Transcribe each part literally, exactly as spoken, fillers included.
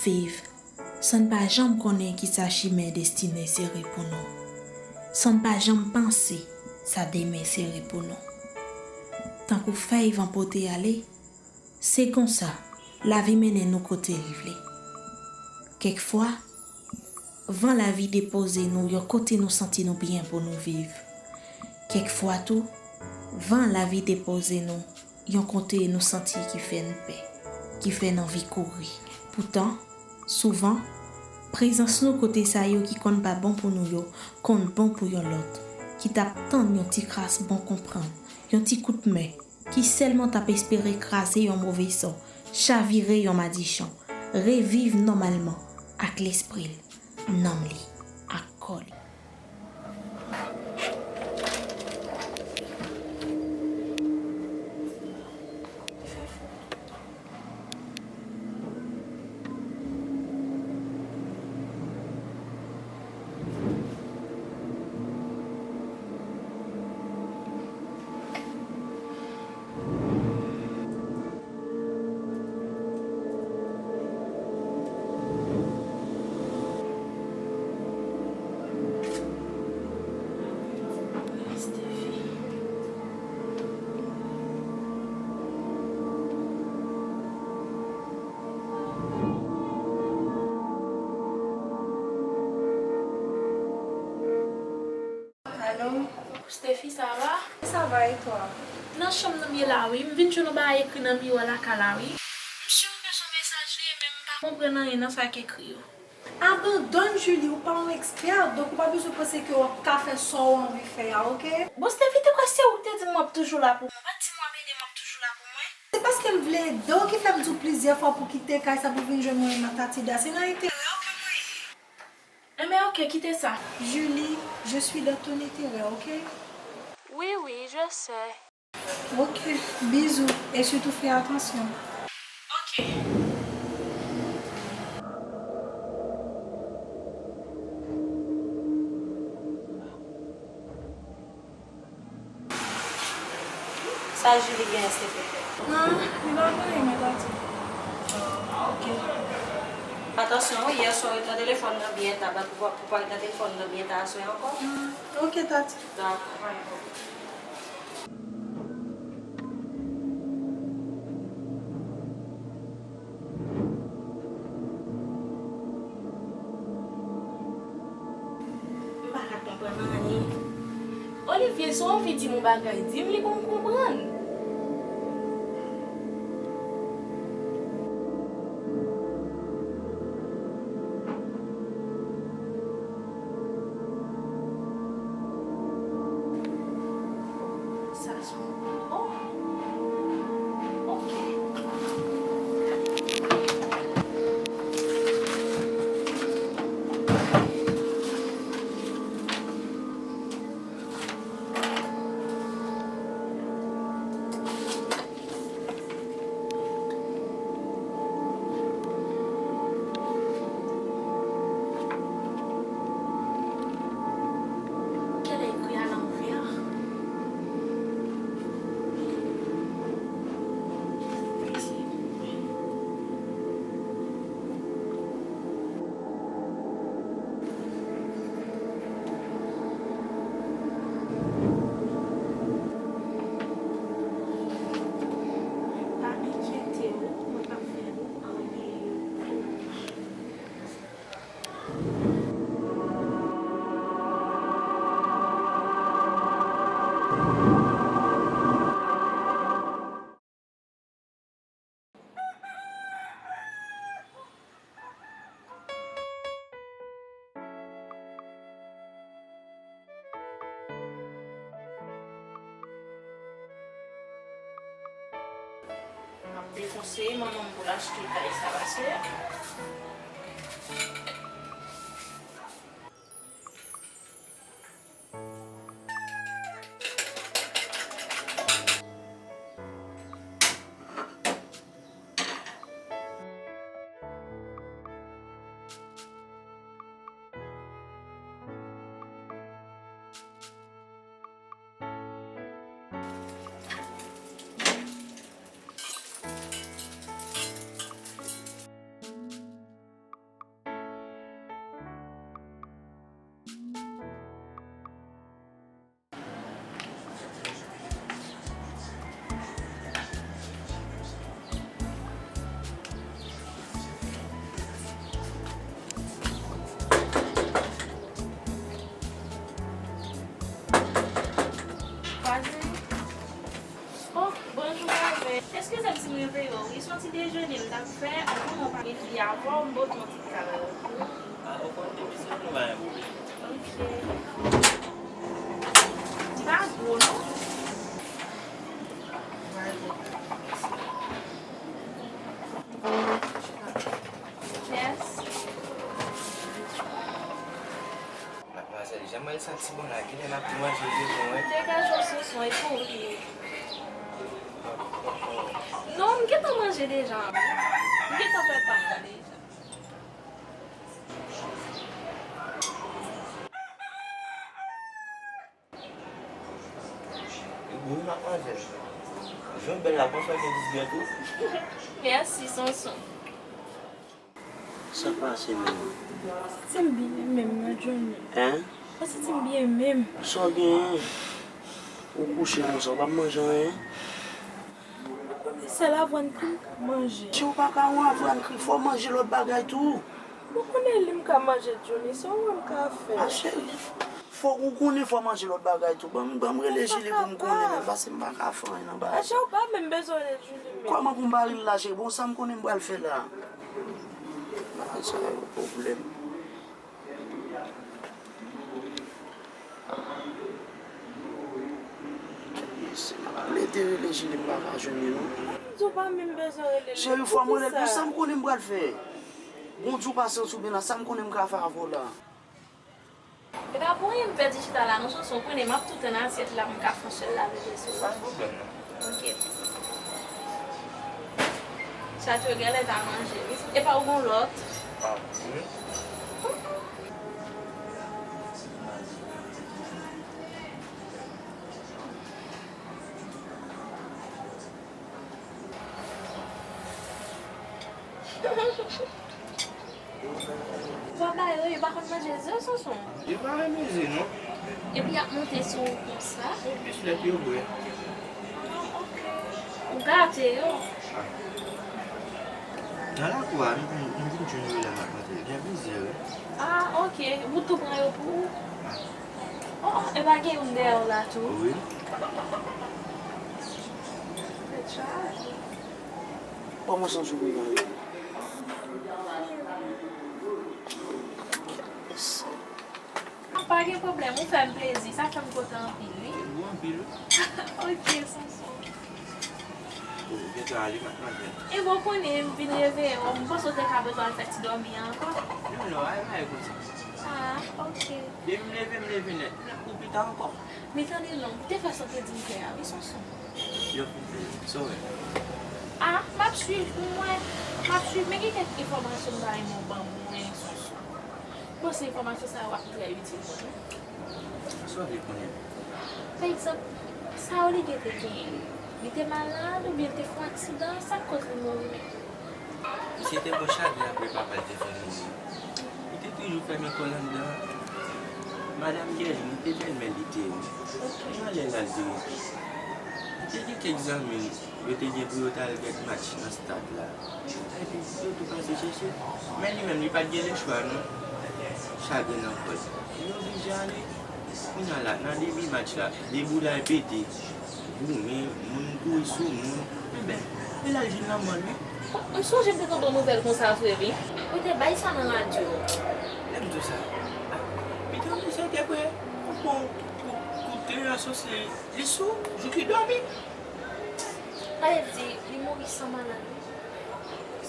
Viv, san n pa janm konnen kisa chimen destine sere pou nou. San n pa janm panse sa demen sere pou nou. Tankou fèy van pote ale, se konsa lavi mennen nou kote li vle. Kèkfwa, van lavi depoze nou yon kote nou santi nou byen pou nou viv. Kèkfwa tou, van lavi depoze nou yon kote nou santi ki fè n pè, ki fè n anvi kouri. Poutan, souvan, prezans nou kote sa yo ki konn pa bon pou nou yo konn bon pou yon lòt, ki t ap tann yon ti kras bon konprann, yon ti kout men, ki sèlman t ap espere kraze yon move sò, chavire yon madichon, reviv nòmalman ak lespri l, nanm li, ak kò li. Alo? Steffi, sa va? Ça va et toi? Nan chanm nan m ye la wi. M vin jwenn yon bagay ekri nan miwa lakay la wi. M chèche yon mesaj li e men m pa konprann anyen nan sa k ekri yo. Abandonne Julie, ou pa yon expert, donk ou pa bezwen panse ke w ap ka fè sa w anvi fè a, oke? Bon, Steffi, te kwè se ou ki te di m w ap toujou la pou mwen. Ou pa t di m w ap ede m, w ap toujou la pou mwen. Se paske m vle ede w ki fè m di w plizyè fwa pou kite kay sa pou vin jwenn mwen nan Tatida. Se nan enterè w ke mwen ye. Enben, oke, kite sa. Julie, je suis dans ton intérêt, oke? Oui, oui, je sais. Ok, bisous et surtout fais attention. Ok. Sa Julie gen, silvouplè? Ah, li pa gen anyen, mwen ta di. Ah, ok. Atansyon wi, yè swa w ret nan telefòn nan byen ta, pa pou, pou pa ret nan telefòn nan byen ta aswè ankò. Hmm, ok, Tati. Dakò. M pa ka konprann anyen. Olivier, si w anvi di m yon bagay, di m li pou m konprann. Sa se yon bon. Ok. Kèlè ekri a lanvè. Pa enkyete w, mwen p ap fè w anyen. M ap dekonseye manman m pou l achte kay sa, paske Eskize m si m reveye w, wi, se yon ti dejene m t ap fè, ou konnen w pa gen fi avè w, m pote yon ti kal pou ou. Ah, okontrè, mesye, nou pa gen pwoblèm. Ok. Li pa gwo, non? Yes. Madmwazèl, jan mwen santi bon la, genlè m ap manje devan, wi. Degaje w, Sonson, e pou ou li ye. Non, m gentan manje deja, wi. M gentan fè pa m nan deja. Wi, madmwazèl. Jwenn bèl la, konsa gen dis gè tou. Mèsi, Sonson. Sa k pase menm? Mwen santi m byen menm nan, Johnny. Hein? Mwen santi m byen menm. Sa w genyen? Ou kouche konsa, ou pa manje anyen? Ou konnen sèl avwàn kri m ka manje. Si w pa ka yon avwàn kri, fò w manje lòt bagay tou. Ou konnen li m ka manje, Johnny, se yon wè m ka fè. Ah, cheri, fòk ou konnen fò w manje lòt bagay tou. Ban m, ban m rele Julie pou m konnen menm, paske m pa ka fè anyen nan bagay sa. Acha, ou pa menm bezwen rele Julie menm. Kòman pou m pa rele la, cheri? Bon, sa m konnen m pral fè la. Bagay sa yo pwoblèm. Si m ap plede rele Julie, m pa ka jwenn li, non. Di w pa menm bezwen rele l. Cheri, fò m rele l pou sa m konnen m pral fè. Bon, di w pa santi w byen la, sa m konnen m ka fè avè w la. E pa pou anyen m pèdi chita la, non, Sonson, konnen m ap tou tann asyèt la pou m ka fè yon sèl lave veso. Pa gen pwoblèm, non. Ok. Sa tou genlè ta manje, wi. Epa ou gon lòt? Ah, wi. Ou pa ba yo, yo pa konn manje ze, Sonson. Yo pa renmen ze, non. Epi y ap monte sou ou konsa. Se plis lèt yo bwè. Ah, ok. Ou gate yo. Ah. Nan lakou a, m, m, m vin jwenn yo la, madmwazèl. Gen plizyè, wi. Ah, ok. Ou tou pran yo pou ou? Ah. Oh, epa gen youn dèyè w la tou? Wi. Tèt chaje. Kòman w santi w menm? Pa gen pwoblèm, ou fè m plezi, sa fè m kontan anpil, wi. Ou anpil, wi. Ok, Sonson. Ou gentan ale, madmwazèl? E bon, konnen m vin reveye w, m panse w te ka bezwen al fè ti dòmi ankò. Non, non, al mache konsa. Ah, ok. Depi m leve, m leve nèt. M ap pou pita ankò. Men tande non, m te fè sa w te di m fè a, wi, Sonson. Yo fin fè, sa w wè? Ah, m ap swiv pou mwen. M ap swiv, men gen kèk enfòmasyon m ta renmen w ban mwen, Sonson. M panse enfòmasyon sa yo ap trè itil pou nou. Sa w vle konnen? Pa egzanp, Saoli te genyen. Li te malad oubyen li te fè yon aksidan, sa k koz li mouri menm? Misye te gon chagren apre papa l te fè mouri. Li te toujou fèmen kò l anndan. Madanm Gèlin, li te bèlmè li te ye. Nan lè la l te rete. Li te gen kèk zanmi l, yo te gen pou yo t al gad match nan stad la. Epi, yo tou pase chèche l. Men li menm, li pa t gen lechwa, non. Chagren nan kò l. Li oblije ale. Kounye a la, nan debi match la, de boulay pete. Goumen, moun kouri sou moun. Enben, men l al jwenn lanmò l, wi. M sonje m te konn yon nouvèl konsa vre, wi. Ou te bay sa nan radyo. Lè m di w sa, pito misye te prè pou pran yon kout, kout, kout teren asosye li sou, jouk li dòmi. Sa vle di, li mouri san malad, wi.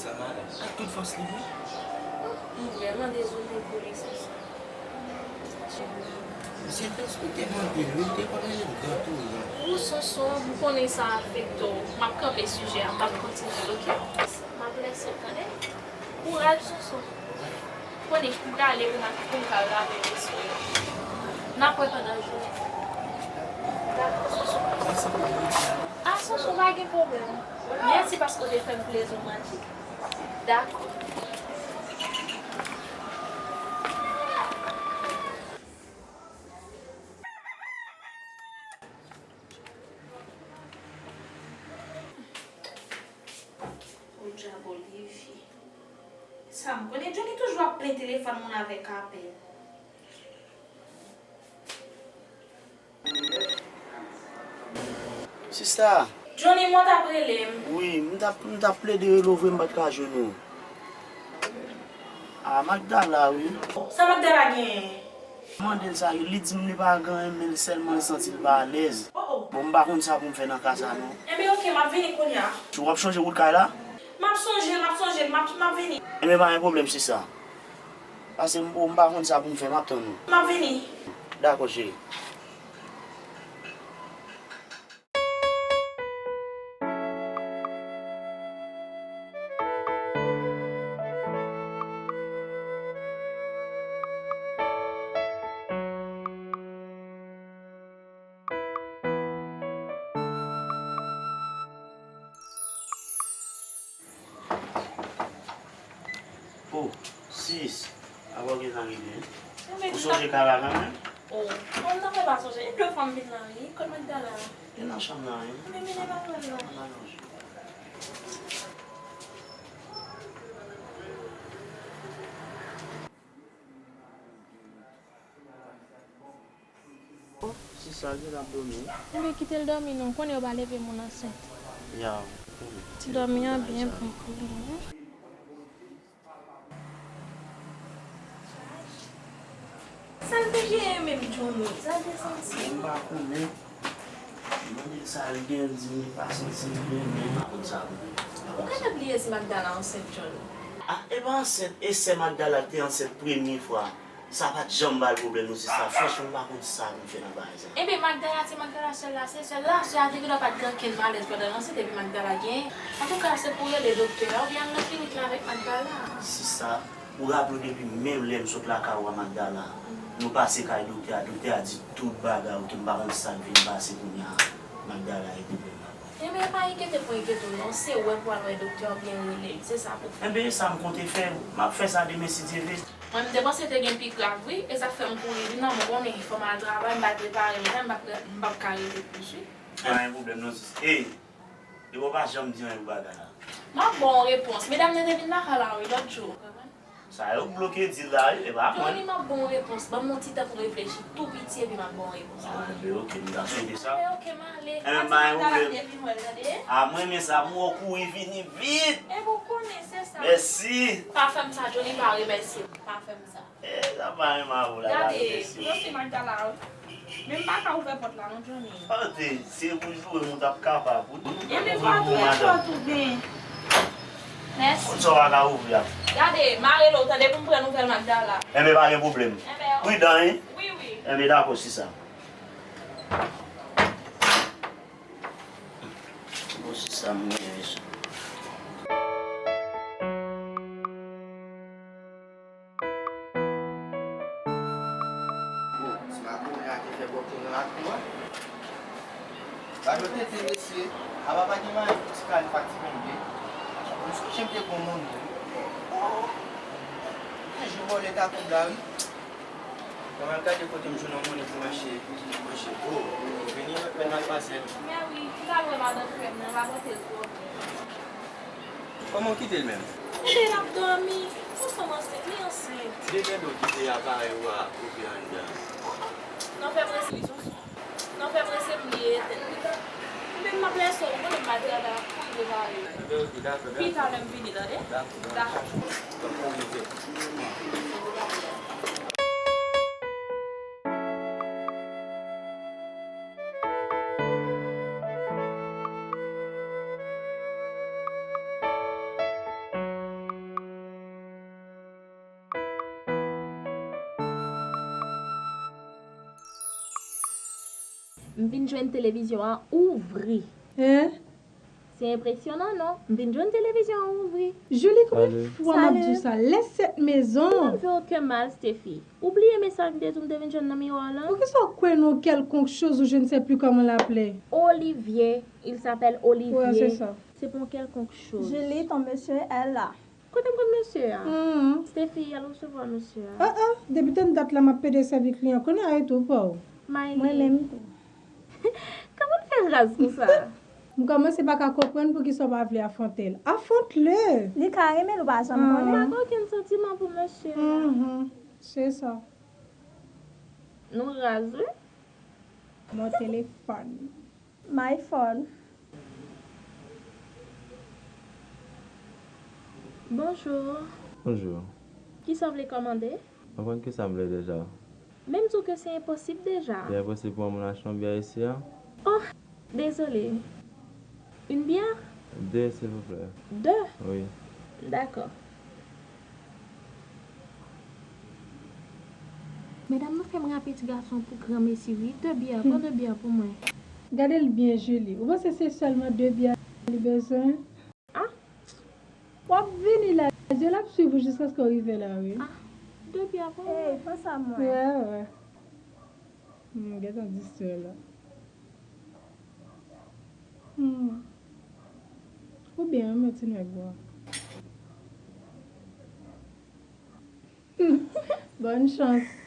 San malad. Ak tout fòs li, wi. M vrèman dezole pou li, Sonson. Misye respekte m anpil, wi, li te konn rele m gran touran. Ou, Sonson, m konnen sa afekte w. M ap kanpe sijè a, m p ap kontinye l, oke? M ap lèse w, tande? Kouraj, Sonson. Konnen, m prale pou m al, pou m ka lave veso yo. N ap wè pandan jounen. Dakò, Sonson. Mèsi pou tout. Ah, Sonson, pa gen pwoblèm. Mèsi paske w te fè m plezi, w manje. Dakò. Podyab Olivier. Sa m konnen, Johnny toujou ap plen telefòn moun avèk apèl. Sista, Johnny, mwen t ap rele m. Wi, m t ap, m t ap plede rele w vre, m pa t ka jwenn ou. A, Magdala, wi. Sa Magdala genyen? M mande l sa, li di m li pa gen anyen, men l sèlman l santi l pa alèz. Oh, oh. Bon, m pa konn sa pou m fè nan ka sa, non. Enben, oke, m ap vini kounye a. Si w ap chonje wout kay la? M ap sonje l, m ap sonje l, m ap, m ap vini. Enben, pa gen pwoblèm, sista. Pase m, m pa konn sa pou m fè, m ap tann ou. M ap vini. Dakò, cheri. Oh, sis, apa w gentan rive? Ou sonje kay la kanmenm? Oh, oh, non, mwen pa sonje. E de fwa m vin la, wi. Kot Magdala? Li nan chanm nan, wi. Men, men, li pa pral la. Ann al manje. Oh, sista, li gentan dòmi. Enben, kite l dòmi non, konnen yo pa leve moun ansent. Ya, wi. Ti dòmi an byen bon pou li, wi. Sa l te genyen menm, Johnny? Sa l te santi? M pa konnen. Mande l sa l gen, l di m li pa santi l byen, men m pa konn sa pou l. Ou gentan bliye si Magdala ansent, Johnny? Ah, e pa ansent, e sè Magdala k te ansent premye fwa. Sa pa t janm ba l pwoblèm non, sista. Franchman, m pa konn sa pou m fè nan bagay sa. Enben, Magdala, se Magdala sèl la, se sèl la. Sè a te genlè pa t gen okenn malèz pandan l ansent, epi Magdala genyen. Antouka, se pou w rele doktè a, oubyen al nan klinik la avèk Magdala. Sista, ou raple w depi menm lè m sot lakay ou a Magdala, nou pase kay doktè a, doktè a di tout bagay, oke, m pa konn sa k vin pase kounye a, Magdala e pwoblèm la. Enben, pa enkyete pou enkyete w non, se wè pou w al wè doktè a oubyen rele l, se sa pou w fè. Enben, e sa m konte fè, m ap fè sa demen si Dye vle. Mwen, m te panse te gen pi grav, wi. E sa k fè m kouri vin la, m konnen fò m al travay, m pa t repare m, m p ap, m p ap ka rete plis, wi. Pa gen pwoblèm non, sis. Ey, depi w pa janm di anyen pou bagay la. M ap ba w repons. Medam nan te vin lakay la, wi, lòt jou. Sa yo k bloke dil la, wi, e pa mwen. Johnny, m ap ba w repons. Ban m yon ti tan pou m reflechi tou piti, epi m ap ba w repons. Ah, enben, oke, m ta swete sa. Enben, oke, m ale. Enben, pa gen pwoblèm. Ah, mwen renmen sa, m wè w kouri vini vit. Enben, w konnen, se sa. Mèsi. Pa fè m sa, Johnny, pa remèsye m. Pa fè m sa. Eh, sa pa menm avè w la, pa remèsye. Gade, mesye Magdala, wi. Men m pa ka ouvè pòt la non, Johnny. Tande, se pou joure m ou t ap kapab, wi. Enben, fò tou, fò tou, ben. Mèsi. Konn sa w pa ka ouvri a. Gade, m a rele w, tande, pou m pran nouvèl Magdala. Enben, pa gen pwoblèm. Enben, pridan, wi. Wi, wi. Enben, dakò, sista. Bon, se sa m gen, mesye. Bon, ti makonnen a te fè bòkè nan lakou a. Ba yo tete, mesye. Apa pa gen manyen pou ti kal fatige m vre. M sonje m te gon moun. Oh! Gen jou vòlè ta koub la, wi. Mwen al gade kote m jwenn yon monnen pou m achte manje. O, ou vini, bèl madmwazèl. Mè wi, m t al wè madan frè m nan, m pa pote l twòp. Kòman w kite l menm? Enben, l ap dòmi. Yon fanm ansent, li ansent. Demen do kite aparèy ou a ouvè anndan. Non, fè prese. Non, fè prese m bliye etèn. Ou menm m ap lèse w, ou konnen m pa travay, ap kouri prepare. Pita lè m vini, tande? Dakò. M vin jwenn televizyon an ouvri. Hein? Se enpresyonan, non? M vin jwenn televizyon an ouvri. Julie, konbyen fwa m ap di w sa? Laisse cette maison. Ou pa fè okenn mal, Steffi. Ou bliye mesaj m te di w m te vin jwenn nan miwa w lan? Poukisa w kwè nan yon kèlkonk choz ou je ne sais plus comment l'appeler? Olivier, il s'appelle Olivier. Ouais, c'est ça. Se pou yon kèlkonk choz. Julie, ton monsieur est là. Kote m konn mesye a? Steffi, al resevwa mesye a. Ah, ah, depi tann dat la m ap pede sèvi kliyan, kounye a e tou pa w. Mwen menm tou. Kòman w fè raz konsa? M kòmanse pa ka konprann poukisa w pa vle afwonte l. Afwont le! Li ka renmen l, ou pa janm konnen. M pa gen okenn santiman pou mesye a. Se sa. Nou raz, wi. Mon téléphone. My phone. Bonjou. Bonjou. Kisa w vle kòmande? Mwen konn kisa m vle deja. Men m di w ke se enposib deja. Li enposib pou yon moun achte yon byè isi a? Oh, dezole. Une bière? De, silvouplè. De? Wi. Dakò. Medam, nou fè m rape ti gason pou granmesi wi. De byè, pran de byè pou mwen. Gade l byen, Julie. Ou panse se sèlman de byè li bezwen? Ah? W ap vini la, Dieu l ap swiv ou jiskaske w rive la, wi. Ah, de byè pou Ey, mwen. Pran sa mwen. Wè, wè. Hmm, gentan distrè la. Hmm. Ou byen renmen ti nèg ou a. Bòn chans.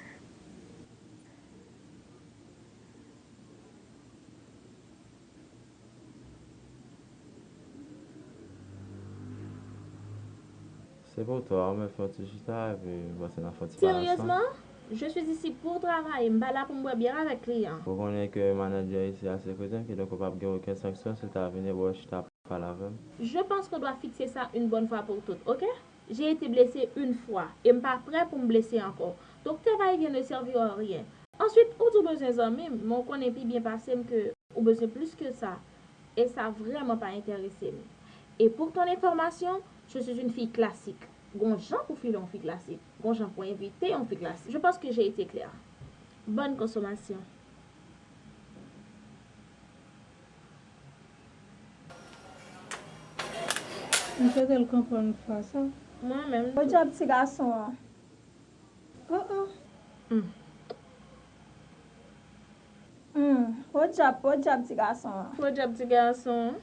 Se pou twa, ou mèt fè yon ti chita epi m panse n ap fè yon ti pale ansanm. Sérieusement? Je suis ici pour travailler, m pa la pou m bwè byè avèk kliyan. Ou konnen ke manadjè isi a se kreten, kidonk ou p ap gen okenn sanksyon si l ta vini bò chita pale avè m. Je pense qu'on doit fixer ça une bonne fois pour toutes, ok? J'ai été blessé une fois et m pa prè pou m blese ankò. Donc tes va-et-vient ne serviront à rien. Ensuite, ou di w bezwen zanmi m, men w konnen pi byen pase m ke ou bezwen plis ke sa. E sa vrèman pa enterese m. Et pour ton information, je suis une fille classique. Gon jan pou file yon fi klasik. Gon jan pou envite yon fi klasik. Je pense que j'ai été claire. Bonne consommation. M swete l konprann fwa sa. Mwen menm Bon tou. Djòb ti gason an. Oh, oh. Hmm, bon djòb, bon djòb ti gason an. Bon djòb ti gason.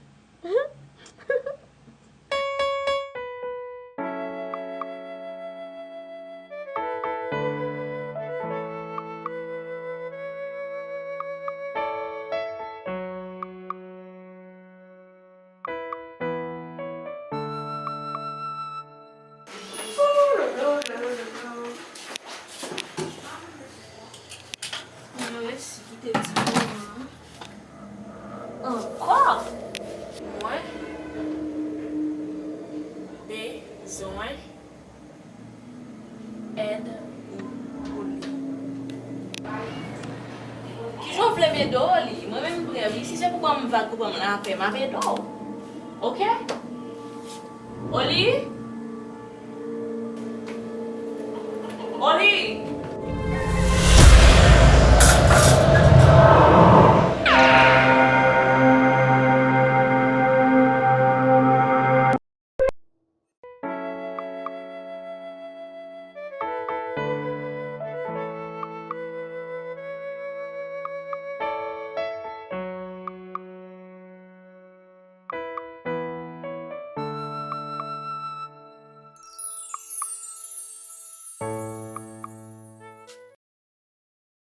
Mwen resi kite ti moman an ankò. Mwen bezwen èd ou pou li. Kijan w vle m ede w, Oli? Mwen menm m prè wi. Si se pou ban m vag, pou ban m lapè, m ap ede w. Oke? Oli? Oli?